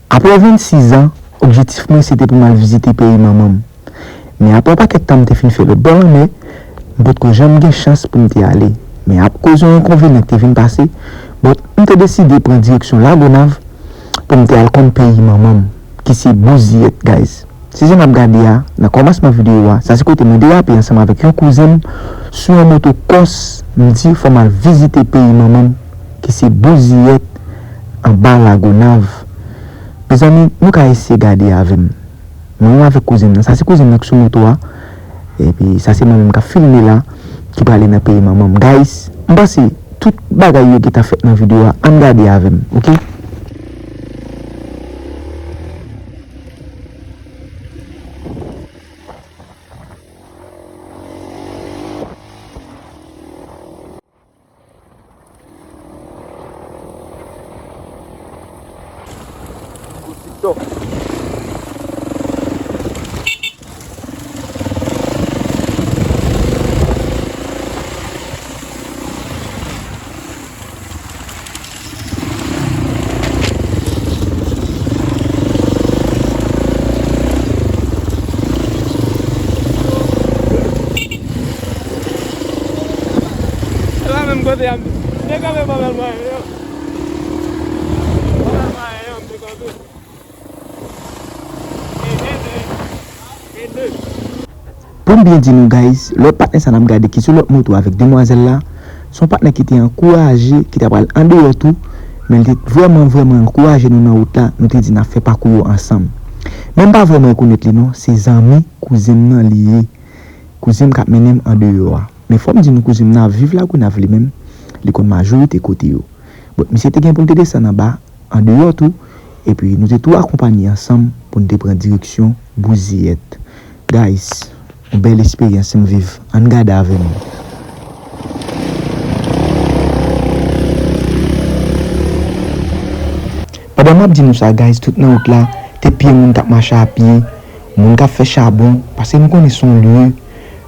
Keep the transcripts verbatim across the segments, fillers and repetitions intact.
Apre vennsis an, objektif mwen se te pou m al vizite peyi manman m. Men apre yon pakèt tan m te fin fè lòt bò lanmè, m potko janm gen chans pou m te ale. Men akoz yon enkonvenyan ki te vin pase, but m te deside pran direksyon Lagonav pou m te al konn peyi manman m, ki se Bouziyèt, guys. Se jan n ap gade a, nan kòmansman videyo a, sa se kote mwen derape ansanm avèk yon kouzen m sou yon moto kòs, m di fò m al vizite peyi manman m, ki se Bouziyèt, anba Lagonav. Mezanmi, nou ka eseye gade avè m. Mwen menm avèk kouzen m nan. Sa se kouzen m nan ki sou moto a. Epi sa se mwen menm k ap filme la, ki prale nan peyi manman m. Guys, m panse tout bagay yo gentan fèt nan videyo a. Ann gade avè m, oke? Se pa menm kote a, m te kanpe pa bèl mwayen, yo. Pa bèl mwayen, yo, m te kanpe. Pou m byen di nou, guys, lòt patnè sa n ap gade ki sou lòt moto avèk demwazèl la, se yon patnè ki te ankouraje, ki t ap pral andeyò tou, men li te vrèman, vrèman ankouraje nou nan wout la, nou te di n ap fè pakou yo ansanm. Men m pa vrèman rekonèt li non, se zanmi kouzen m nan li ye. Kouzen m k ap mennen m andeyò a. Men fò m di nou kouzen m nan ap viv Lagonav li menm, li konn majorite kote yo. But misye te gen pou l te desann anba, andeyò tou, epi nou te tou akonpanye ansanm pou n te pran direksyon Bouziyèt. Guys, yon bèl esperyans m viv. Ann gade avè m. Pandan m ap di nou sa, guys, tout nan wout la, te pye moun k ap mache a pye, moun k ap fè chabon, paske nou konnen se yon lye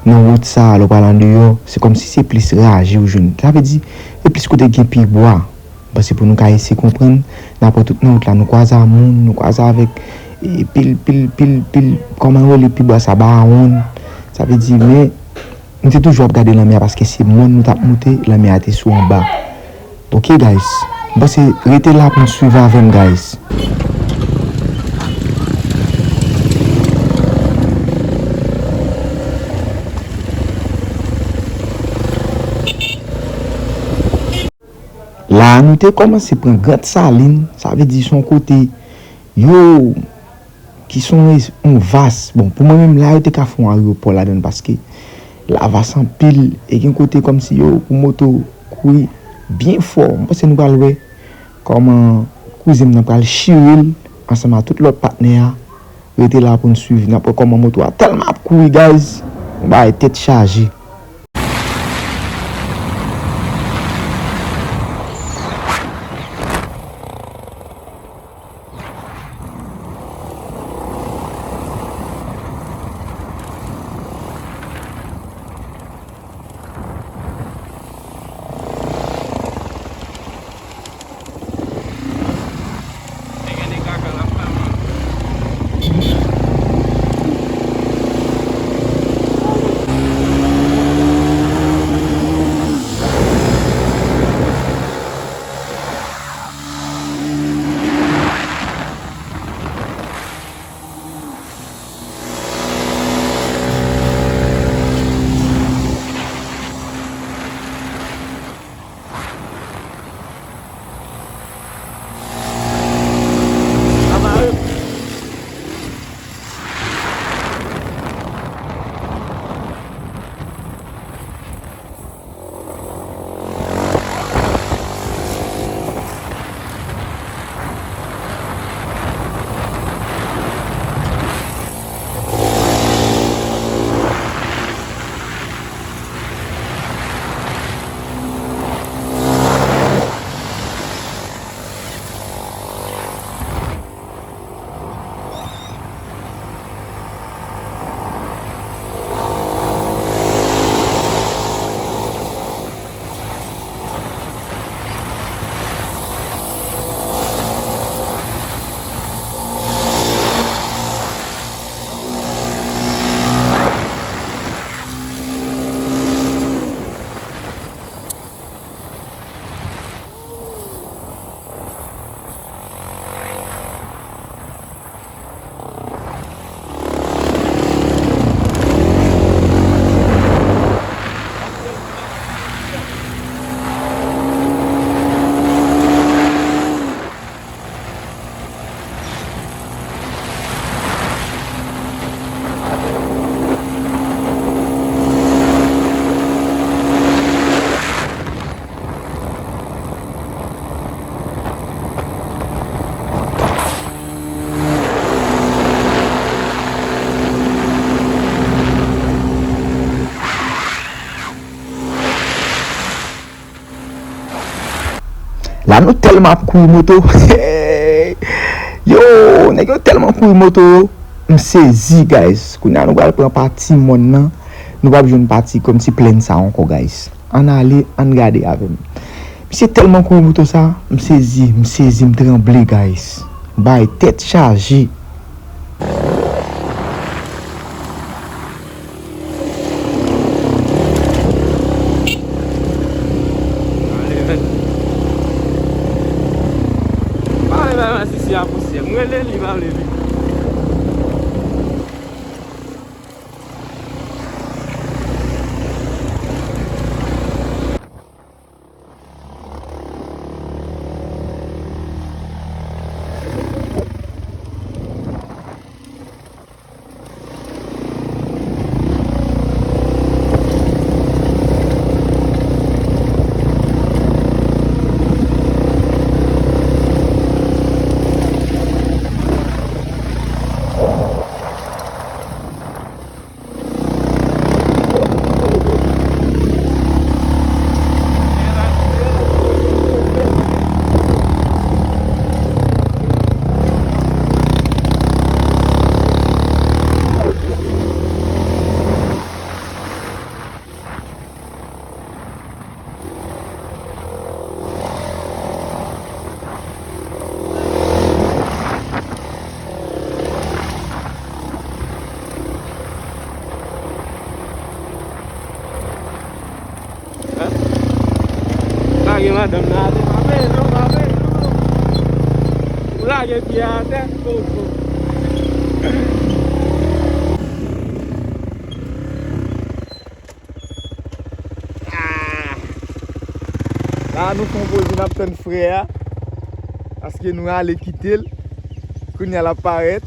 nan wout sa a, lè w pral andeyò, se kòmsi se plis raje ou jwenn. Sa vle di, se plis kote gen pyebwa. M panse pou nou ka eseye konprann, n ap wè tout nan wout la, nou kwaze a moun, nou kwaze avèk, e, pil, pil, pil, pil, kòman yo rele pyebwa sa, bawonn. Sa vle di, men, nou te toujou ap gade lanmè a, paske se mòn nou t ap moute, lanmè a te sou anba. Ok, guys. M panse rete la pou n swiv avè m, guys. La a, nou te kòmanse pran Grand Saline, sa vle di se yon kote, yo, ki se yon es-, yon vas. Bon, pou mwen menm, la yo te ka fè yon ayewopò ladan l, paske lavas anpil, e gen kote kòmsi yo, pou moto kouri byen fò. M panse nou pral wè kòman kouzen m nan pral chire l ansanm a tout lòt patnè a. Rete la pou n swiv, n ap wè kòman moto a tèlman ap kouri, guys, yon bagay tèt chaje. Yo tèlman ap kouri moto. Yo, nèg yo tèlman kouri moto yo. M sezi, guys. Kounye a nou pral pran pati mòn nan. Nou p ap jwenn pati kòmsi plèn sa ankò, guys. Ann ale, ann gade avè m. Misye tèlman kouri moto sa, m sezi, m sezi, m tranble, guys. Bay tèt chaje. Pa vle bay masisi a pousyè. M rele li, pa vle vin. Lage madanm nan atè, pa peye non, pa peye non. Ou lage pye a atè, koko. Ah! La nou fè yon poze, n ap tann frè a, paske nou ale kite l. Kounye a l ap parèt.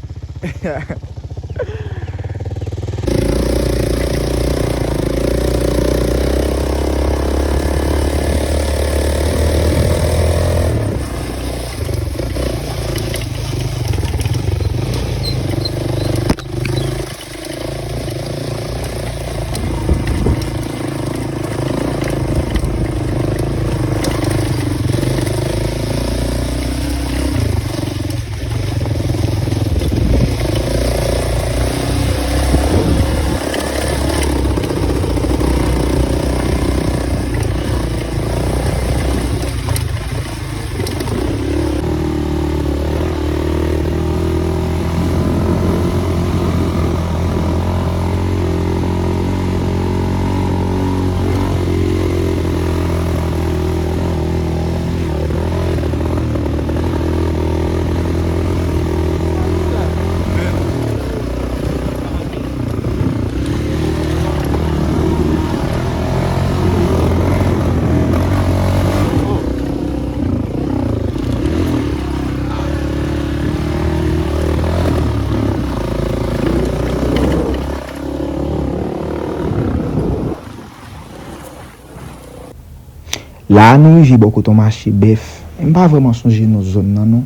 La a nou rive bò kote yon mache bèf. M pa vrèman sonje non zòn nan non.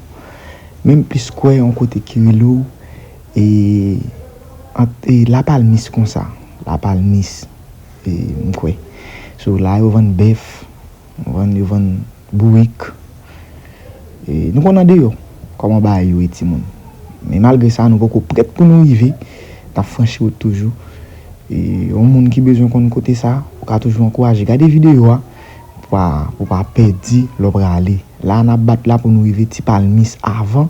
Men m plis kwè yon kote ki rele w, e, ant, e, Lapalmis konsa. Lapalmis, e, m kwè. So, la yo vann bèf, yo vann, yo vann bourik. E, nou konn andeyò kòman bagay yo ye, timoun. Men malgre sa, nou poko prèt pou nou rive. N ap franchi wout toujou. E, yon moun ki bezwen konn kote sa, ou ka toujou ankouraje gade videyo a pou pa, pou pa pèdi lè w prale. La, n ap bat la pou nou rive Ti Palmis avan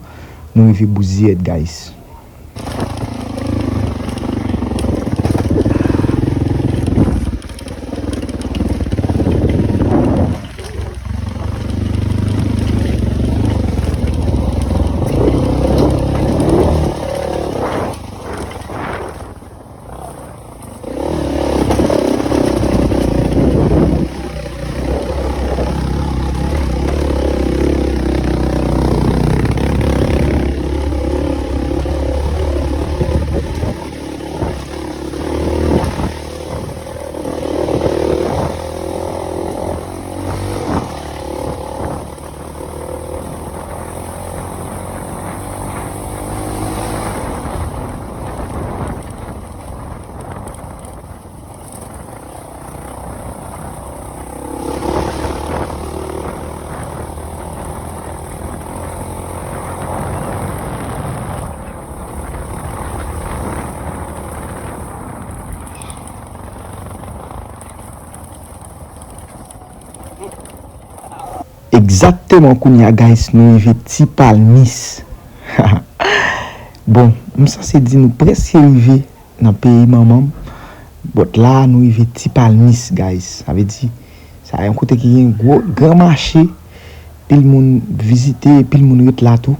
nou rive Bouziyèt, guys. Egzakteman kounye a, guys, nou rive Ti Palmis. Bon, m sanse di nou prèske rive nan peyi manman m. But la, nou rive Ti Palmis, guys. Sa vle di, sa yon kote ki gen gwo, gran mache, pil moun vizite, pil moun ret la tou.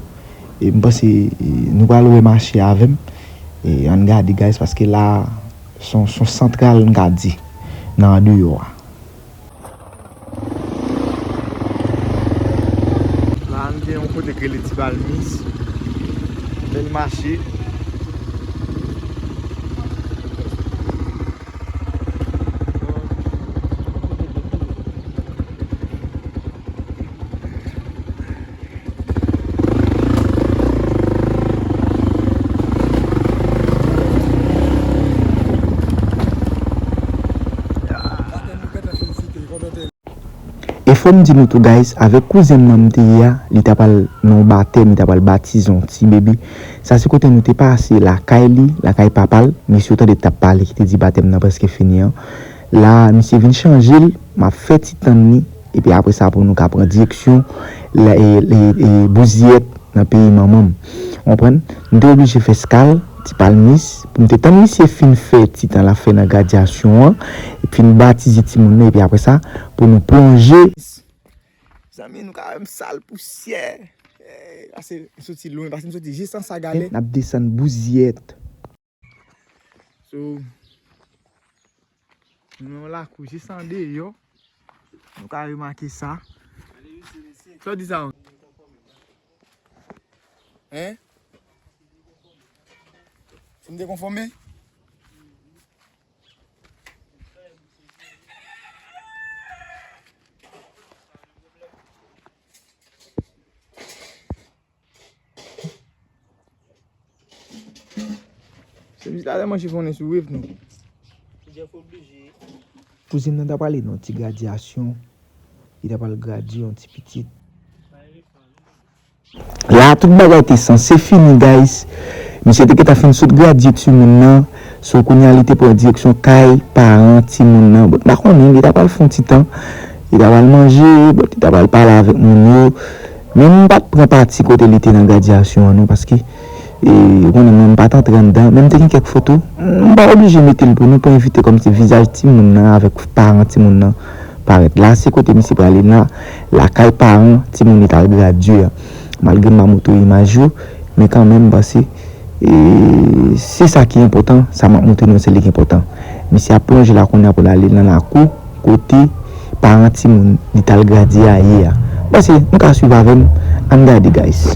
E m panse, e, nou pral wè mache avè m. E ann gade, guys, paske la, se yon, se yon santral, n ka di, nan andeyò a. La, nou gen yon kote k rele Ti Palmis. Bèl mache. E fò m di nou tou, guys, avèk kouzen m nan m te ye a, li t ap al nan yon batèm, li t ap al batize yon ti bebe. Sa se kote nou te pase lakay li, lakay papa l, mesye w tande t ap pale ki te di batèm nan prèske fini an. La, misye vin chanje l, m ap fè ti tann li, epi apre sa pou nou ka pran direksyon la, e, e, e, Bouziyèt nan peyi manman m. Ou konprann? M te oblije fè eskal Ti Palmis pou m te tann misye fin fè ti tan l ap fè nan gradyasyon an, epi fin batize timoun nan, epi apre sa, pou nou plonje. Zanmi, nou ka wè m sal pousyè. Eh, pase m soti lwen, pase m soti jis an Sagalè. N ap desann Bouziyèt. So, nou nan yon lakou jis andeyò. Nou ka remake sa. Sa w di sa? Hein? Si m te konfòme? Se mizik la tèlman chifonnen sou wave nou. Kouzen m nan ta prale nan yon ti gradyasyon. Li ta pral gradye yon ti pitit. La, tout bagay te sanse fini, guys. Misye te gentan fin sot gradye timoun nan. So, kounye a, li te pran direksyon kay paran timoun nan. But, m pa konnen, li ta pral fè yon ti tan. Li ta pral manje, but, li ta pral pale avèk moun yo. Men m pa t pran pati kote li te nan gradyasyon an, non, paske, e, ou konnen, mwen, m pa t antre anndan. Men m te gen kèk foto. M pa oblije mete l pou nou, pou evite kòmsi vizaj timoun nan avèk paran timoun nan parèt. La, se kote misye prale nan lakay paran timoun li t al gradye a. Malgre m pa montre w imaj yo, men kanmenm, m panse, e, se sa ki enpòtan, sa m ap montre nou, se li ki enpòtan. Misye ap plonje la kounye a pou l ale nan lakou, kote paran timoun li t al gradye a ye a. M panse, nou ka swiv avè m, ann gade, guys.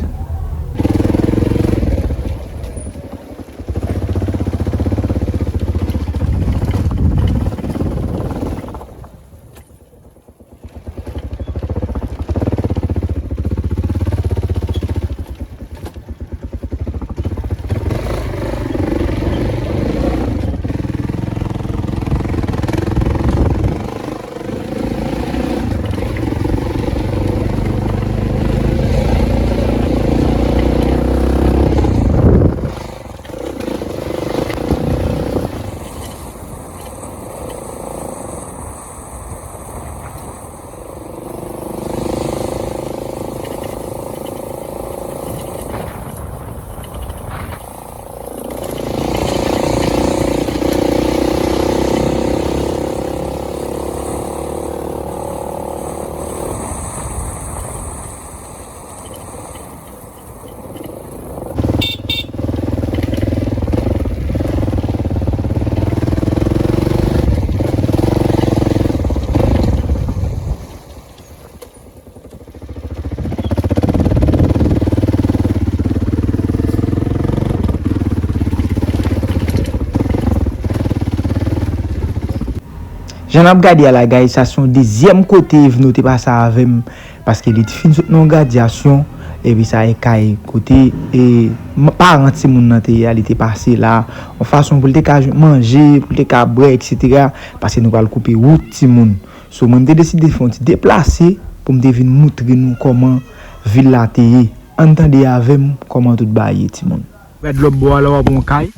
Jan n ap gade a la, guys, sa se yon dezyèm kote Evno te pase avè m, paske li te fin sot nan yon gradyasyon, epi sa e kay kote, e, m-, paran timoun nan te ye a, li te pase la, yon fason pou l te ka jwenn manje, pou l te ka bwè, etsetera, paske nou pral koupe wout timoun. So, mwen, m te deside fè yon ti deplase pou m te vin moutre nou kòman vil la te ye. Ann tande avè m kòman tout bagay ye, timoun. Gad lòt bò a la, w ap wè yon kay.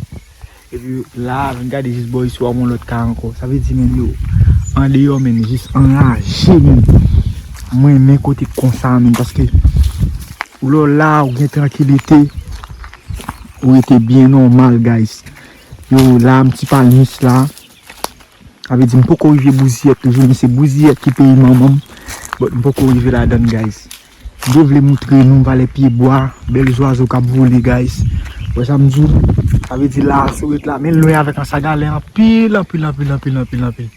Epi la, vin gade jis bò isi, w ap wè yon lòt kay ankò. Sa vle di, men yo, andeyò, men jis anraje, men. Mwen renmen kote konsa menm, paske ou lè w la, ou gen trankilite, ou rete byen nòmal, guys. Yo, la, m ti palmis la. Sa vle di m poko rive Bouziyèt toujou, men se Bouziyèt ki peyi manman m. But m poko rive ladann, guys. M te vle moutre nou valè pyebwa, bèl zwazo k ap vole, guys. Wè sa m di w? Sa vle di la, si w ret la, men lwen avèk an sagalè anpil, anpil, anpil, anpil, anpil, anpil.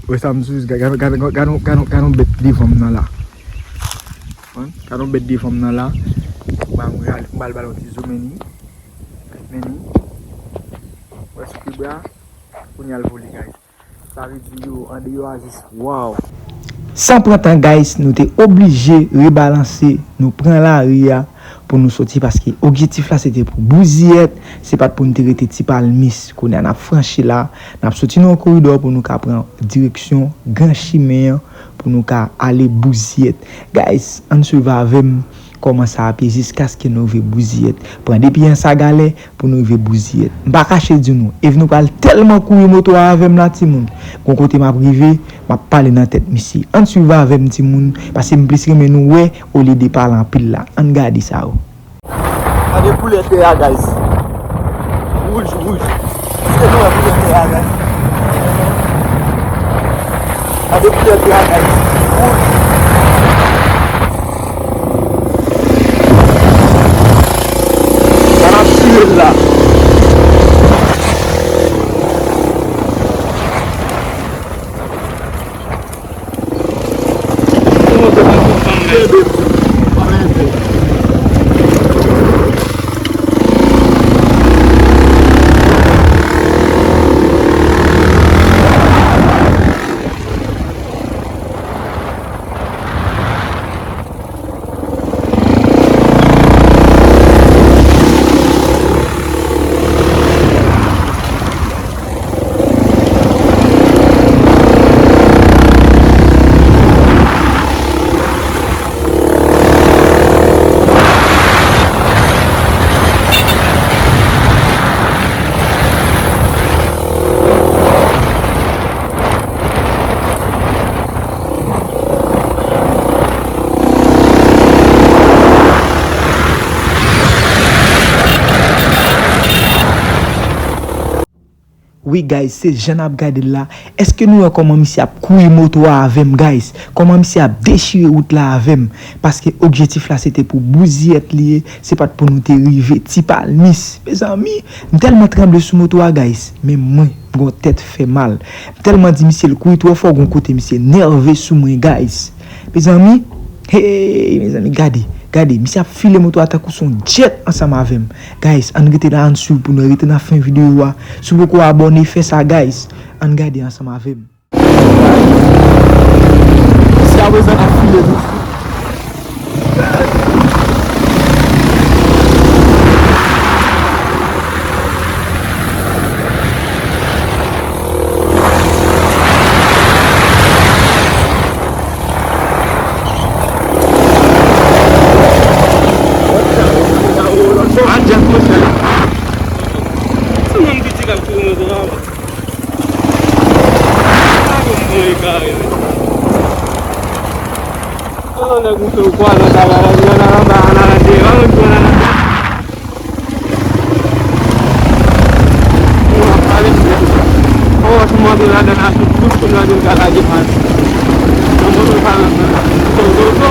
Wè sa m di w? Gad, gad, gad, gad, gad, gad, gad yon bèt devan m nan la. Gad yon bèt devan m nan la. M ba l, m ba l, ba l yon ti zoom in. Men li. Wè sou pyebwa. Kounye a l vole, guys. Sa vle di yo andeyò a jis, wow. San pran tan, guys, nou te oblije rebalanse, nou pran lari a pou nou soti, paske objektif la se te pou Bouziyèt, se pa t pou n te rete Ti Palmis. Kounye a n ap franchi la, n ap soti nan yon koridò pou nou ka pran direksyon gran chimen an, pou nou ka ale Bouziyèt. Guys, ann swiv avè m kòman sa ap ye jiskaske nou rive Bouziyèt. Pran depi an sagalè pou nou rive Bouziyèt. M pa kache di nou, ev nou pral tèlman kouri moto a avè m la, timoun. Gon kote m ap rive, m ap pale nan tèt misye. Ann swiv avè m, timoun, paske m plis renmen nou wè olye de pale anpil la. Ann gade sa yo. Gade koulè tè a, guys. Wouj, wouj. Èske nou wè koulè tè a, guys? Gade koulè tè a, guys. Wouj. Sa n ap tire l la. Wi, guys, se jan n ap gade l la. Èske nou wè kòman misye ap kouri moto a avè m, guys? Kòman misye ap dechire wout la avè m? Paske objektif la se te pou Bouziyèt li ye, se pa t pou nou te rive Ti Palmis. Mezanmi, m tèlman tranble sou moto a, guys. Men mwen, m gon tèt fè mal. M tèlman di misye l kouri twò fò, gon kote misye nève sou mwen, guys. Mezanmi, hey, mezanmi, gade, gade, misye ap file moto a tankou se yon jet ansanm avè m. Guys, ann rete la, ann swiv pou nou rete nan fen videyo a. Si w poko abòne, fè sa, guys. Ann gade ansanm avè m. Jiskaprezan n ap file tou. Yon nèg ou fè w kwaze sa bagay la, ann al anba, ann al andevan, ann al andevan. Ou ap pale, ou wè si m antre ladan l a tout bouch, kounye a di m ka lage pati. Nan moto sa nan men l. Zozo.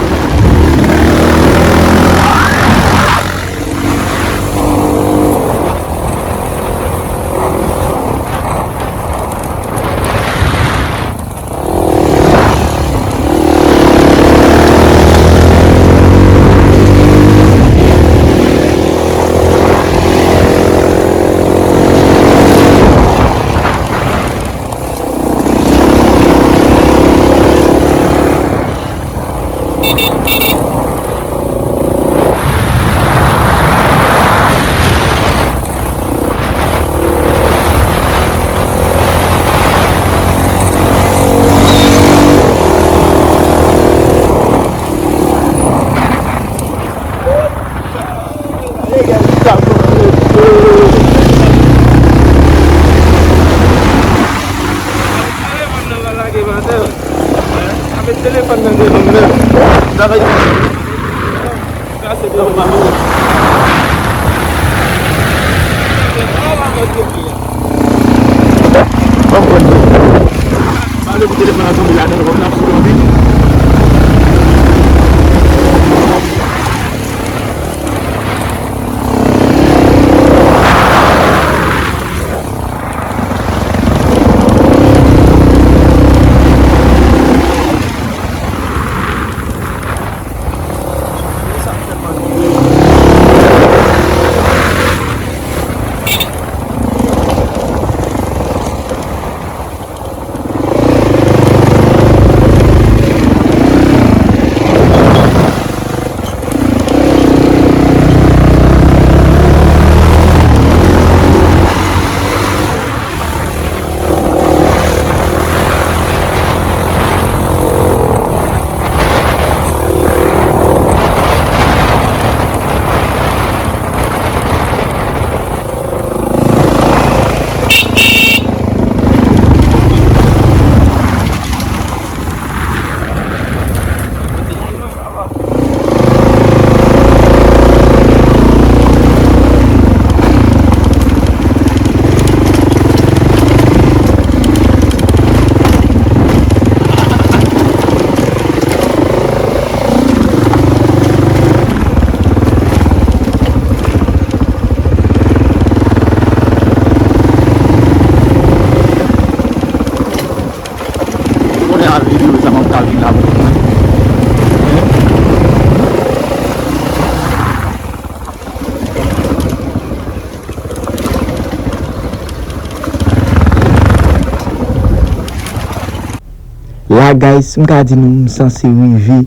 La, guys, m ka di nou, m sanse rive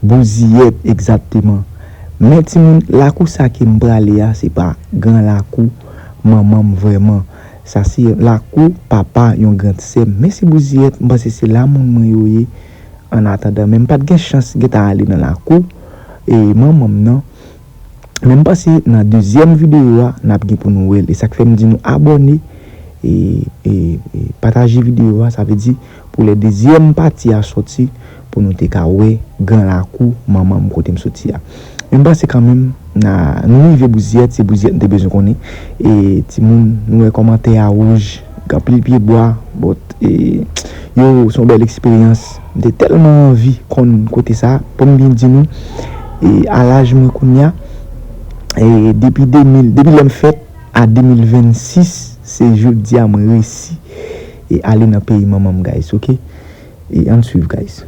Bouziyèt, egzakteman. Men, timoun, lakou sa ke m prale a, se pa gran lakou manman m vrèman. Sa se lakou papa yon gran sè m. Men se Bouziyèt, m panse se la moun mwen yo ye. Annatandan, men m pa t gen chans gentan ale nan lakou, e, manman m nan. Men m panse nan dezyèm videyo a, n ap gen pou nou wè l. E sa k fè m di nou abòne, e, e, e pataje videyo a, sa vle di pou lè dezyèm pati a sòti, pou nou te ka wè gran lakou manman m kote m soti a. Men m panse kanmenm, na, nou rive Bouziyèt, se Bouziyèt m te bezwen konnen. E timoun, nou wè kòmantè a wouj, gen anpil pye bwa, but, e, yo, se yon bèl eksperyans. M te tèlman anvi konn kote sa, pou m byen di nou, e, a laj mwen kounye a, e, depi de mil, depi lè m fèt a de mil vennsis, se jodi a mwen resi, e, ale nan peyi manman m, guys, ok? E ann swiv, guys.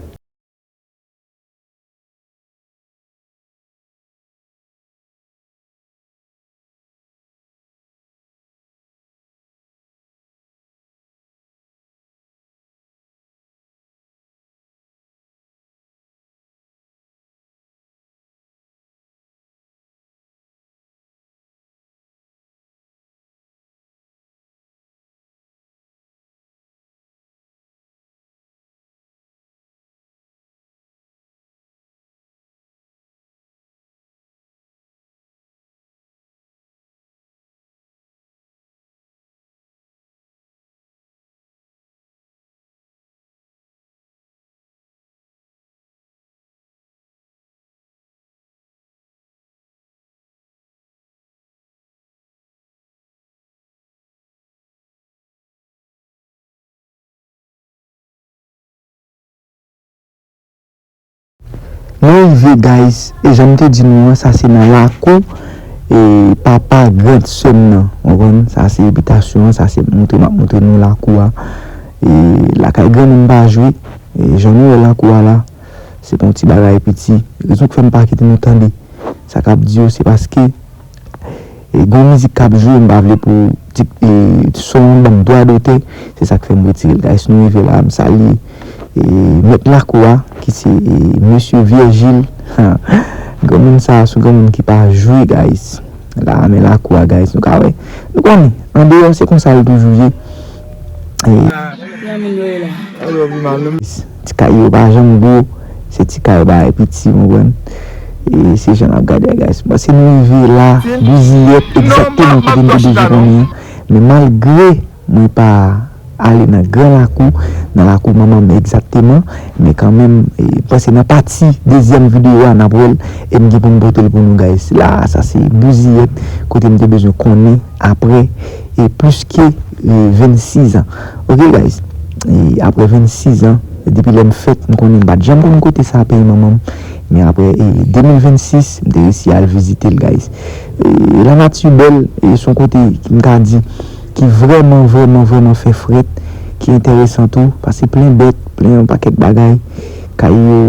Nou rive, guys, e jan m te di nou an, sa se nan lakou, e, papa grand sè m nan, w konprann? Sa se ebitasyon an, sa se montre m ap montre nou lakou a. E, lakay granmoun pa jwe, e, jan nou wè lakou a la, se pa yon ti bagay piti. Rezon k fè m pa kite nou tande sa k ap di yo, se paske e, gen yon mizik k ap jwe, m pa vle pou ti, e, son an ban m dwa dotè, se sa k fè m retire l. Guys, nou rive la, m salye, e, mèt lakou a, ki se, e, mesye Virgile. Ha, granmoun sa a, se yon granmoun ki pa jwe, guys. La, men lakou a, guys, nou ka wè. Nou konnen, andeyò, se konsa l toujou ye. E, Ti kay yo pa janm gwo, se ti kay bagay piti, w konprann? E se jan n ap gade a, guys. Bon, si nou rive la, Bouziyèt, egzakteman kote m te bezwen konnen an. Men malgre mwen pa ale nan gran lakou, nan lakou manman m egzakteman, men kanmenm, e, m panse nan pati dezyèm videyo a, n ap wè l, e m gen pou m pote l pou nou, guys. La, sa se Bouziyèt, kote m te bezwen konnen apre, e plis ke, e, vennsis an. Ok, guys? E apre vennsis an, depi lè m fèt, m konnen m pa t janm konn kote sa, peyi manman m. Men apre, e, de mil vennsis, m te resi al vizite l, guys. E lanati bèl, e se yon kote ki, m ka di, ki vrèman, vrèman, vrèman fè frèt, ki enteresan tou, paske plen bèt, plen yon pakèt bagay, kay yo,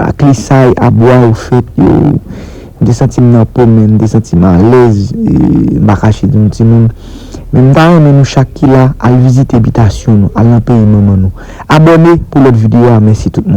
ak lisay, abwa yo fèt, yo, m te santi m nan po m, men m te santi m alèz, e, m pa kache di nou timoun. Men m ta renmen nou chak ki la, al vizite bitasyon nou, al nan peyi manman nou. Abòne pou lòt videyo a, mèsi tout moun.